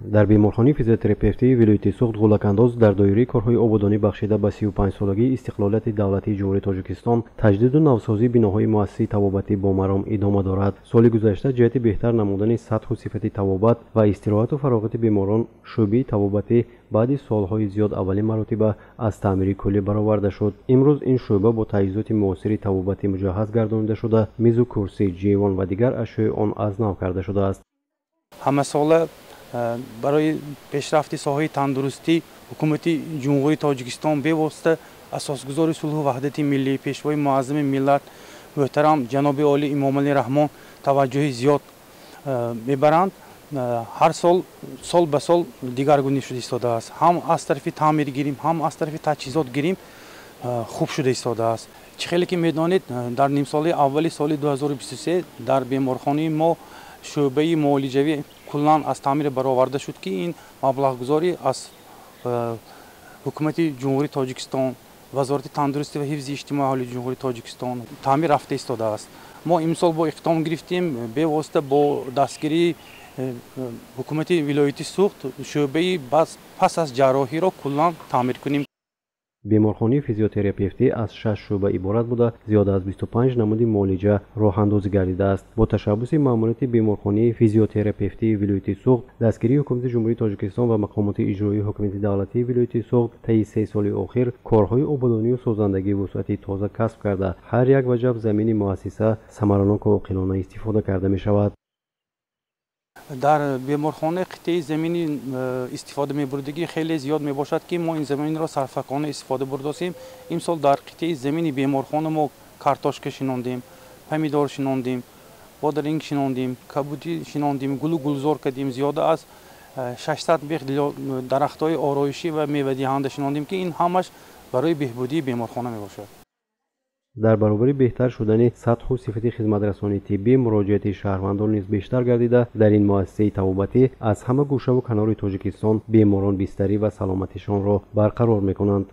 Дар беморхонаи физиотерапевтии вилояти Суғд Ғулакандоз дар доираи корҳои ободонӣ бахшида ба 35-солагии истиқлолияти давлатии Ҷумҳурии Тоҷикистон таҷдиду навсозии биноҳои муассисаи табобатӣ бо маром идома дорад. Соли гузашта ҷиҳати беҳтар намудани сатҳу сифати табобат ва истироҳату фароғати беморон шӯъбаи табобатӣ баъди солҳои зиёд аввалин маротиба аз таъмири куллӣ бароварда шуд. Имрӯз ин шӯъба бо таҷҳизоти муосири табобатӣ муҷаҳҳаз гардонида шуда, мизу курсӣ, ҷевон ва дигар ашёи он аз нав карда шудааст. Ҳамасола барои пешрафти соҳаи тандурустӣ ҳукумати Ҷумҳурии Тоҷикистон бевосита асосгузори сулҳу ваҳдати миллӣ, пешвои муаззами миллат муҳтарам ҷаноби олӣ Эмомалӣ Раҳмон таваҷҷӯҳи зиёд мебаранд. Ҳар сол сол ба сол дигаргунӣ шуда истодааст. Ҳам аз тарафи таъмир гирим, ҳам аз тарафи таҷҳизот гирим, хуб шуда истодааст. Чӣ хеле ки медонед, дар нимсолаи аввали соли 2023 дар беморхонаи мо шӯъбаи муолиҷавӣ куллан аз таъмир бароварда шуд, ки ин маблағгузорӣ аз ҳукумати Ҷумҳурии Тоҷикистон, Вазорати тандурустӣ ва ҳифзи иҷтимоии аҳолии Ҷумҳурии Тоҷикистон таъмир рафта истодааст. Мо имсол бо иқдом гирифтем, бевосита бо дастгирии ҳукумати вилояти Суғд шӯъбаи пас аз ҷарроҳиро куллан таъмир кунем. Беморхонаи физиотерапевтӣ аз 6 шӯъба иборат буда, зиёда аз 25 намуди муолиҷа роҳандозӣ гардидааст. Бо ташаббуси маъмурияти беморхонаи физиотерапевтии вилояти Суғд, дастгирии ҳукумати Ҷумҳурии Тоҷикистон ва мақомоти иҷроии ҳокимияти давлатии вилояти Суғд таи 3 соли охир корҳои ободонию созандагӣ вусъати тоза касб карда, ҳар як ваҷаб замини муассиса самараноку оқилона истифода карда мешавад. Дар беморхона қитъаи замини истифода мебурдагӣ хеле зиёд мебошад, ки мо ин заминро сарфакона истифода бурдосем. Имсол дар қитъаи замини беморхона мо картошка шинондем, помидор шинондем, бодиринг шинондем, кабудӣ шинондем, гулу гулзор кардем. Зиёда аз 600 бех дарахтҳои ороишӣ ва мевадиҳанда шинондем, ки ин ҳамаш барои беҳбудии беморхона мебошад. Дар баробари беҳтар шудани сатҳу сифати хизматрасонии тиббӣ, муроҷиати шаҳрвандон низ бештар гардида, дар ин муассисаи табобатӣ аз ҳама гӯшаву канори Тоҷикистон беморон бистарӣ ва саломатишонро барқарор мекунанд.